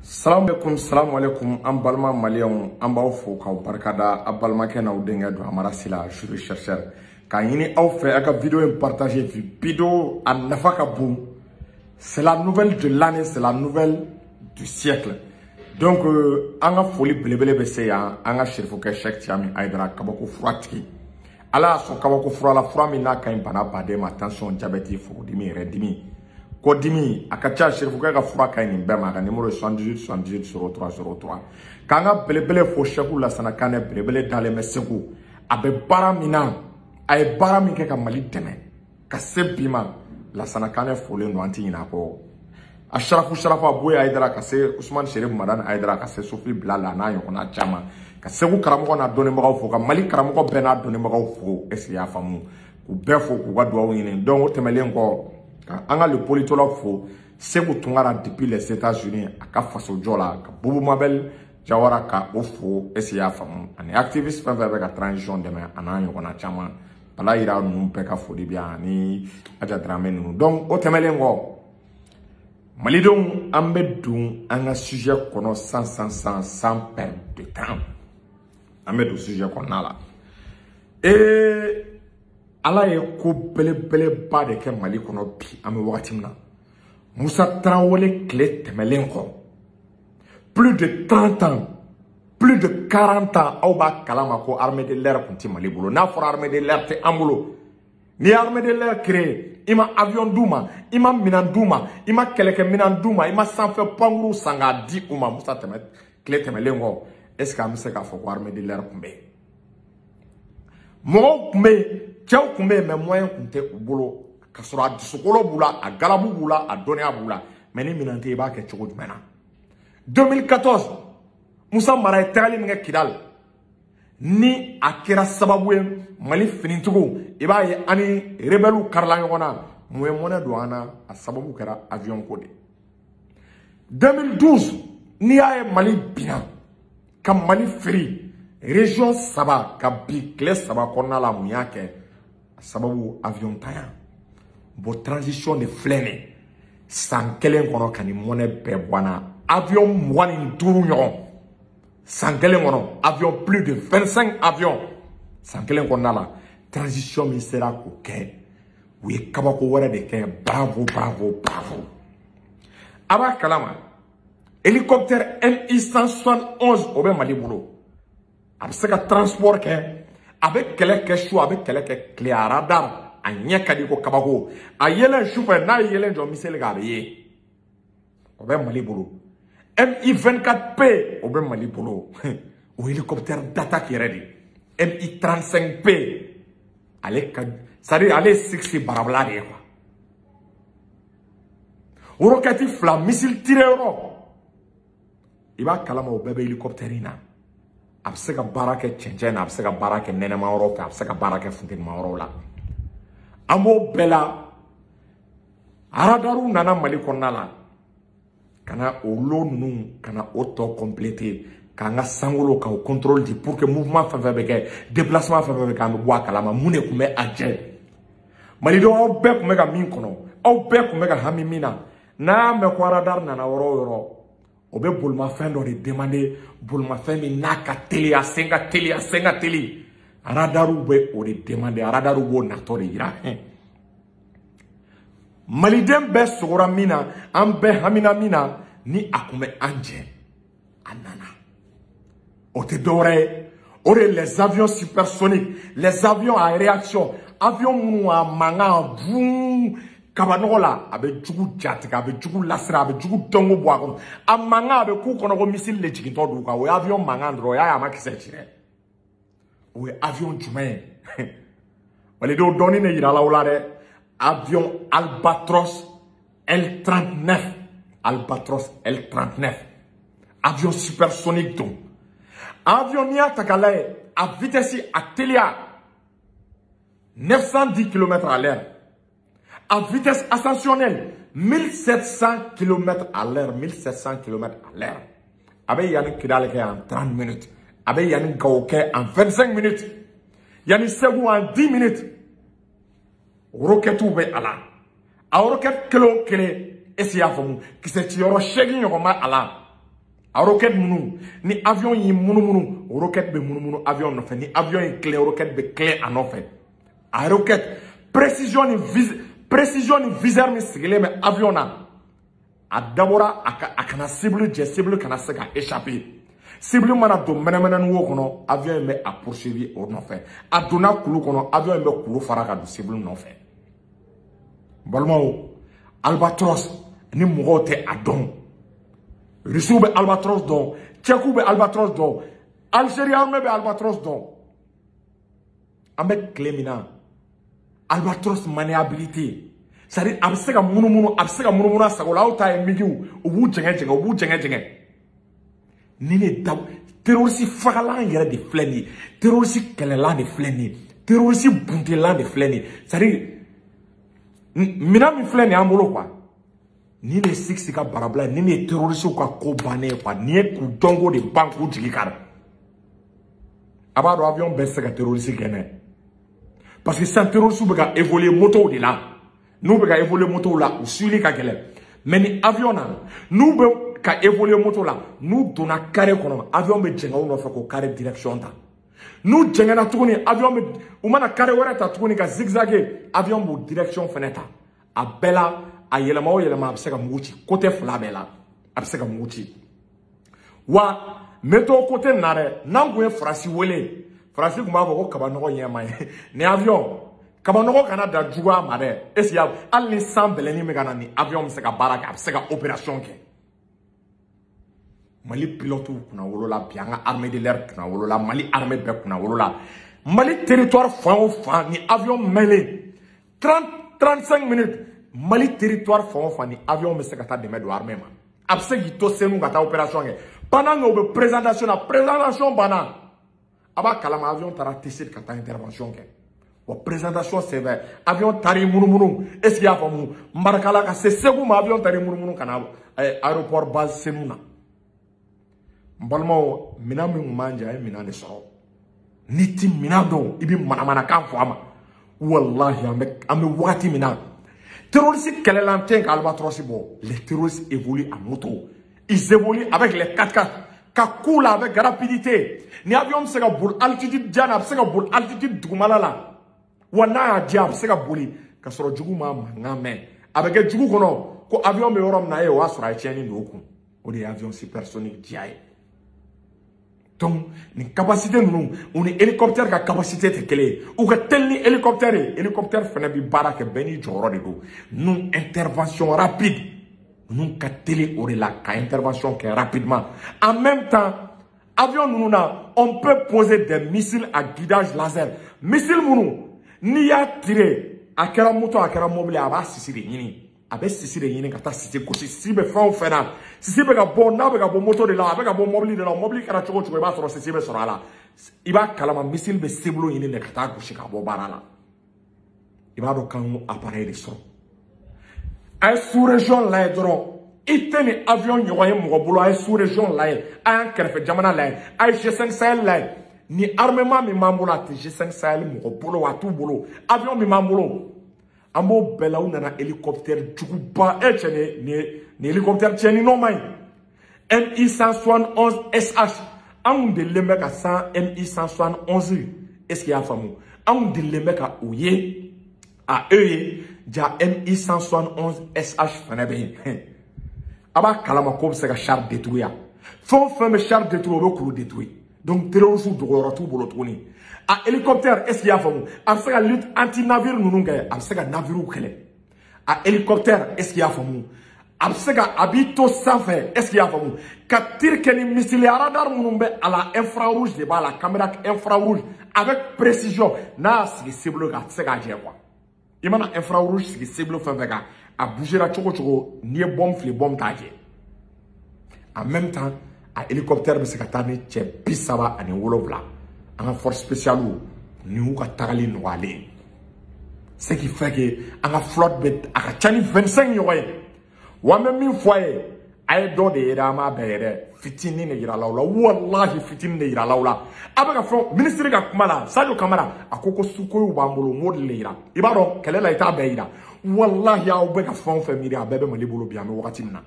Salam alaikum, salam alaikum, an balima maliyɛnw, an b'aw fo k'aw barikada a balimakɛ n'aw denkɛ don Amara Sila, juriste chercheur. K'a ɲini aw fɛ a ka vidéo in partager, vidéo a nafa ka bon. C'est la nouvelle de l'année, c'est la nouvelle du siècle. Donc an ka foli belebele bɛ se yan an ka serifukɛ Cheikh Tiami Hayidara, kabako furatigi. Ala y'a sɔn kabako fura la, fura min n'a ka ɲi bana baden ma, tension, diabète, furudimi, yɛrɛ dimi, kɔdimi, a ka ca. Serifukɛ ka fura ka ɲi nin bɛɛ ma. A ka numéro ye 78 78 03 03. K'an ka belebele fo Cheikh Lasana Kanɛ, belebele dalen bɛ Segu. A bɛ baara min na, a ye baara min kɛ ka Mali dɛmɛ ka se bi ma, Lasana Kanɛ folen don, an ti ɲinɛ a kɔ. A Sharafu Sharafa Boye Hayidara, ka se Usumani Serif Madani Hayidara, ka se Sofi Bilala n'a ɲɔgɔnna caman, ka Segu karamɔgɔ n'a dɔnnibagaw fo, ka Mali karamɔgɔ bɛɛ n'a dɔnnibagaw fo. Est ce que i y'a faamu? K'u bɛɛ fo, k'u ka dugawu ɲini. Donc o tɛmɛnen kɔ, ka an ka le politologue fo, Segu Tunkara depuis les États-Unis, a ka fasojɔ la, ka Bubu Mabel Jawara ka o fo. Est ce que i y'a faamu? Ani activiste fɛn fɛn bɛ ka transition dɛmɛ, a n'a ɲɔgɔnna caman, Bala Yira ninnu bɛɛ ka foli bɛ yan, ani Aja Dramé ninnu. Donc o tɛmɛnen kɔ, malidenw, an bɛ don an ka sujet kɔnɔ sans perdre de temps. An bɛ don sujet kɔnɔna la. Ee, Ala ye ko belebeleba de kɛ Mali kɔnɔ bi. An bɛ wagati min na, Musa Tarawele tile tɛmɛlen kɔ, plus de 30 ans, plus de 40 ans, aw b'a kalama ko armée de l'air tun tɛ Mali bolo. N'a fɔra armée de l'air tɛ an bolo, n'i ye armée de l'air créé, i ma avion d'u ma, i ma minɛn d'u ma, i ma kɛlɛkɛminɛn d'u ma, i ma sanfɛ pankuru san k'a di u ma, Musa tɛmɛ tile tɛmɛlen kɔ, est ce que an bɛ se k'a fɔ ko armée de l'air tun bɛ yen? Mɔgɔw tun bɛ yen, cɛw tun bɛ yen, mais moyen tun tɛ u bolo. Ka sɔrɔ a dusukolo b'u la, a galabu b'u la, a dɔnniya b'u la, mais ni minɛn tɛ, i b'a kɛ cogo jumɛn na? 2014, Musa Mara ye tagali min kɛ Kidali, ni a kɛra sababu ye Mali finitigiw, i b'a ye an ni rebelles karila ɲɔgɔn na. Mun ye mɔnɛ don an na? A sababu kɛra avion ko de. 2012, n'i y'a ye Mali binna ka Mali firi, région saba ka bin tile 3 kɔnɔna la, mun y'a kɛ? A sababu avion tanya. Bon, transition de filɛ nin ye, san kelen kɔnɔ ka nin mɔnɛ bɛɛ bɔ an na. Avion 25 ɲɔgɔn san kelen kɔnɔ, avion, plus de 25 avions san kelen kɔnɔna la. Transition min sera k'o kɛ, u ye kabako wɛrɛ de kɛ. Bravo, bravo, bravo. A b'a kalama, hélicoptère Mi 171, o bɛ Mali bolo. A bɛ se ka transport kɛ, a bɛ kɛlɛ kɛ su, a bɛ kɛlɛ kɛ tile. A radar, a ɲɛ ka di ko kabako. A yelen sufɛ, n'a ye yelen jɔ miseli kan, a bɛ ye. O bɛ Mali bolo. Mi 24P, o bɛ Mali bolo, o hélicoptère d'attaque yɛrɛ de. Mi 35P, ale ka, c'est à dire ale ye six barabila de ye quoi. Roquette fila, missile tiré yɔrɔ, i b'a kalama, o bɛɛ bɛ hélicoptère in na. A bɛ se ka baara kɛ cɛncɛn na, a bɛ se ka baara kɛ nɛnɛma yɔrɔw fɛ, a bɛ se ka baara kɛ funtenima yɔrɔw la. An b'o bɛɛ la, radariw nana Mali kɔnɔna la ka na o lo ninnu, ka na o tɔ compléter, k'an ka sankolo k'o contrôle di, pour que mouvement fɛn fɛn bɛ kɛ, déplacement fɛn fɛn bɛ kɛ, an bɛ bɔ a kalama. Mun de tun bɛ a jɛ? Malidenw, aw bɛɛ tun bɛ ka min kɔnɔ, aw bɛɛ tun bɛ ka hami min na, n'a y'a mɛn ko radar nana yɔrɔ o yɔrɔ, o bɛ bolimafɛn dɔ de demander, bolimafɛn min n'a ka teli, a sen ka teli, a sen ka teli. Radariw bɛ o de demander, radariw b'o natɔ de yira. Maliden bɛɛ sogora min na, an bɛɛ hamina min na, ni a kun bɛ an jɛ, a nana. O tɛ dɔwɛrɛ ye, o de ye les avions supersoniques, les avions à réaction, avion minnu a mankan vuun kabanɔgɔ la, a bɛ jugu jatigɛ, a bɛ jugu lasiran, a bɛ jugu dɔnko bɔ a kɔnɔ. A mankan, a bɛ k'u kɔnɔ ko missile de jigintɔ don u kan. O ye avion mankan dɔrɔn, o y'a ye a ma kisɛ ci dɛ. O ye avion jumɛn ye? Malidenw, dɔɔnin de yirala o la dɛ. Avion Albatros L39, Albatros L39, avion supersonique don. Avion, n'i y'a ta k'a lajɛ, a vitesse, a teliya, 910 km à l'heure. A vitesse ascensionnelle, 1700 km à l'heure, 1700 km à l'heure. A bɛ yan ni Kidali kɛ en 30 minutes, a bɛ yan ni Gawo kɛ en 25 minutes, yan ni Segu en 10 minutes. Roquette bɛ a la, a roquette kelen o kelen, est ce que i y'a faamu, kisɛ ciyɔrɔ 8 ɲɔgɔn b'a a la. A roquette minnu ni avion y'i munumunu, roquette bɛ munumunu avion nɔfɛ. Ni avion ye tilen, roquette bɛ tilen a nɔfɛ. A roquette précision ni viseur min sigilen bɛ avion na, a dabɔra a kana cible jɛ, cible kana se ka échapper. Cible mana don mɛnɛmɛnɛni wo kɔnɔ, avion in bɛ a poursuivi o nɔfɛ. A donna kulu kɔnɔ, avion in bɛ kulu fara ka don cible nɔfɛ. Balimaw, Albatros ni mɔgɔw tɛ a dɔn. Russiw bɛ Albatros dɔn, Tchèques bɛ Albatros dɔn, Algérie armée bɛ Albatros dɔn. An bɛ tile min na, Albatros maniabilité, c'est-à-dire a bɛ se ka munumunu, a bɛ se ka munumunu a sago la. Aw ta ye migiw, u b'u jɛngɛ jɛngɛ, u b'u jɛngɛ jɛngɛ. Ni ne da terroriste fagalan yɛrɛ de filɛ nin ye, terroriste kɛlɛlan de filɛ nin ye, terroriste buntelan de filɛ nin ye. C'est-à-dire minɛn min filɛ nin y'an bolo quoi. Ni ne six ka barabila, ni ne ye terroriste ka ko bannen ye quoi. Nin ye k'u dɔnko de ban k'u jigi kari. A b'a dɔn avion bɛɛ tɛ se ka terroriste gɛn dɛ, parce que sisan terroriste bɛ ka évoluer motow de la. N'u bɛ ka évoluer motow la, u suili ka gɛlɛn. Mais ni avion na, n'u bɛ ka évoluer moto la, n'u donna carré kɔnɔ, avion bɛ jɛngɛ u nɔfɛ k'o carré direction ta. N'u jɛngɛnna tuguni, avion bɛ u mana carré wɛrɛ ta tuguni ka zigzaguer, avion b'o direction fɛnɛ ta. A bɛɛ la, a yɛlɛma o yɛlɛma, a bɛ se ka mugu ci côté fila bɛɛ la, a bɛ se ka mugu ci. Wa météo côté na dɛ, n'an kun ye Faransi wele, Faransi kun b'a fɔ ko kabanɔgɔ ɲɛma ye. Ni avion kabanɔgɔ kana da juguya ma dɛ. Est ce que hali ni san bɛlɛnni bɛ ka na, ni avion bɛ se ka baara kɛ, a bɛ se ka opération kɛ. Mali pilote kunna wolola bi, an ka armée de l'air kunna wolola, Mali armée bɛɛ kunna wolola. Mali territoire fan o fan, ni avion mɛlen 30 35 minutes, Mali territoire fan o fan, ni avion bɛ se ka taa dɛmɛ don armée ma. A bɛ se k'i to Senu ka taa opération kɛ pendant que u bɛ présentation na. Présentation banna, a b'a kalama avion taara Tessit ka taa intervention kɛ. Wa présentation c'est vrai, avion taara i munumunu, est ce que i y'a faamu, Marakala ka se Segu ma, avion taara i munumunu ka na aéroport base Senu na. N balimaw, minɛn min kun b'an jɛ, a ye minɛn de sɔrɔ. N'i ti minɛn dɔn, i bɛ manamanakan fɔ a ma. Walahi, an bɛ wagati min na, terroriste kɛlɛlan tɛ yen ka Albatros bɔ. Les terroristes évoluent en moto, ils évoluent avec les 4x4 ka k'u la avec rapidité. Ni avion bɛ se ka boli altitude jan na, a bɛ se ka boli altitude dugumala la. Wa n'a y'a diya, a bɛ se ka boli ka sɔrɔ jugu ma mankan mɛn. A bɛ kɛ jugu kɔnɔ ko avion bɛ yɔrɔ min na, e o y'a sɔrɔ a ye tiɲɛni don o kun. O de ye avion supersonique diya ye. Donc nin capacité ninnu, u ni hélicoptère ka capacité tɛ kelen ye. U ka teli ni hélicoptère ye. Hélicoptère fana bɛ baara kɛ, bɛɛ n'i jɔyɔrɔ de don. Ninnu intervention rapide, ninnu ka teli o de la ka intervention kɛ rapidement. En même temps, avion ninnu na, on peut poser des missiles à guidage laser. Missile minnu n'i y'a tiré, a kɛra moto, a kɛra mobili, a b'a sisi de ɲini. A bɛ sisi de ɲini ka taa sisi gosi. Sisi bɛ fɛn o fɛn na, sisi bɛ ka bɔ, n'a bɛ ka bɔ moto de la, a bɛ ka bɔ mobili de la, mobili kɛra cogo o cogo, i b'a sɔrɔ sisi bɛ sɔrɔ a la. I b'a kalama missile bɛ cible ɲini de ka taa gosi ka bɔ baara la. I b'a dɔn k'an y'o appareil de sɔrɔ. A ye sous région lajɛ dɔrɔn, i tɛ nin avion ɲɔgɔn ye mɔgɔ bolo. A ye sous région lajɛ, a y'an kɛrɛfɛ jamana lajɛ, a ye G5 Sahel lajɛ. Ni armement min b'an bolo, a tɛ G5 Sahel mɔgɔ bolo, a t'u bolo. Avion min b'an bolo, an b'o bɛɛ la. U nana hélicoptère juguba e cɛ, nin hélicoptère tiɲɛni nɔ man ɲi. Mi 171 SH, an kun delilen bɛ ka san Mi 171, est ce que i y'a faamu? An kun delilen bɛ ka o ye a e ye ja Mi 171 SH fana bɛ yen. A b'a kalama k'o bɛ se ka char détruire. Fɛn o fɛn bɛ char détruire, o bɛ kulu détruire. Donc terroristes dogoyɔrɔ t'u bolo tuguni. A hélicoptère, est ce que i y'a faamu, a bɛ se ka lutte anti navire ninnu kɛ, a bɛ se ka navire kɛlɛ. A hélicoptère, est ce que i y'a faamu, a bɛ se ka a b'i to sanfɛ, est ce que i y'a faamu, ka tir kɛ ni missile. Radar minnu bɛ a la, infrarouge de b'a la, caméra infrarouge avec précision. N'a y'a sigi cible kan, a tɛ se k'a jɛ quoi. I mana infrarouge sigi cible fɛn fɛn kan, a bougera cogo o cogo, n'i ye bombe fili, bombe t'a jɛ. En même temps, a hélicoptère bɛ se ka taa ni cɛ 37. An ka force spéciale ni y'u ka tagali nɔgɔyalen, ce qui fait que an ka flotte bɛ a ka ca ni 25 ɲɔgɔn ye. Wa an bɛ min fɔ a ye, a ye dɔ de ye dɛ, an m'a bɛɛ ye dɛ, fitinin de yira l'aw la. Walahi, fitinin de yira l'aw la. A bɛ ka fɔ ministre ka kuma la, Sadio Kamara, a ko ko Sukhoiw b'an bolo, n b'o de yira. I b'a dɔn kɛlɛ la, i t'a bɛɛ yira. Walahi, aw bɛ ka fɛn o fɛn miiri, a bɛɛ bɛ Mali bolo bi. An bɛ wagati min na,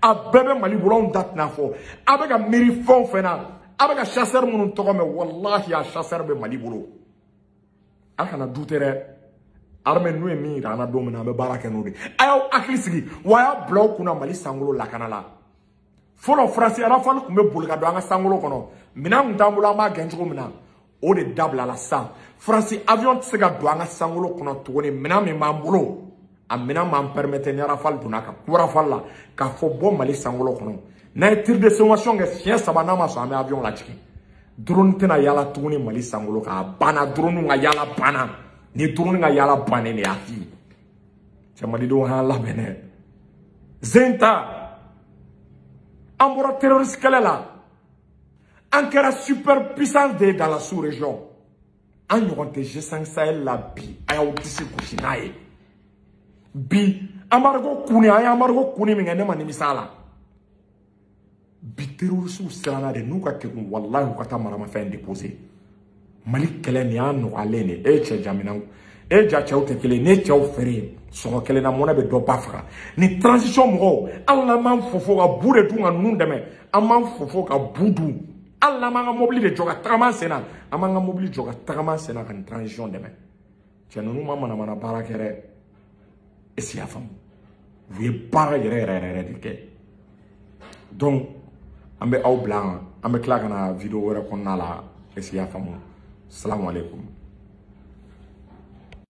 A bɛɛ bɛ Mali bolo, anw da tɛna fɔ. A bɛ ka miiri fɛn o fɛn na, a bɛ ka chasseur minnu tɔgɔ mɛn, walahi a chasseur bɛ Mali bolo. A kana du tɛ dɛ. Armée n'u ye min yira an na don min na, an bɛ baara kɛ n'o de ye. A y'aw hakili sigi, wa a y'a bila aw kunna Mali sankolo lakana la. Fɔlɔ Faransi Rafale tun bɛ boli ka don an ka sankolo kɔnɔ, minɛn tun t'an bolo, an b'a gɛn cogo min na, o de dabila la sisan. Faransi avion tɛ se ka don an ka sankolo kɔnɔ tuguni, minɛn min b'an bolo, a minɛn b'an permettre ni Rafale donna ka ku Rafale la k'a fɔ bɔ Mali sankolo kɔnɔ. N'a ye tir de sommation kɛ siɲɛ 3, n'a ma sɔn, an bɛ avion lajigin. Drone tɛna yala tuguni Mali sankolo kan, a banna. Drone ka yala banna. Ni drone ka yala bannen de y'a fi. Cɛ malidenw y'an labɛn dɛ. Zenta, an bɔra terroriste kɛlɛ la, an kɛra super puissance de ye dans la sous-région. An ɲɔgɔn tɛ G5 Sahel la bi, a y'aw disi gosi n'a ye. Bi embargo kunni, an ye embargo kunni min kɛ, ne ma nimisa a la. Bi terroriste siranna de n'u ka kekun, walahi u ka taa maramafɛn déposer. Mali kɛlɛ nin y'a nɔgɔyalen de. E cɛ jamina, e ja cɛw tɛ kelen, ne cɛw feere sɔngɔ kelen na, mɔnɛ bɛ dɔ ba faga. Ni transition mɔgɔw, hali n'an m'an fofo ka bu de dun ka ninnu dɛmɛ, an m'an fofo ka bu dun, hali n'an m'an ka mobili de jɔ ka tagama sen na, an b'an ka mobili jɔ ka tagama sen na ka nin transition dɛmɛ. Cɛ ninnu ma manamana baara kɛ dɛ. Est-ce que i y'a faamu? U ye baara yɛrɛ yɛrɛ yɛrɛ de kɛ. Donc an bɛ aw bila, an bɛ tila ka na vidéo wɛrɛ kɔnɔna la. Est-ce que i y'a faamu? Salamu aleykum.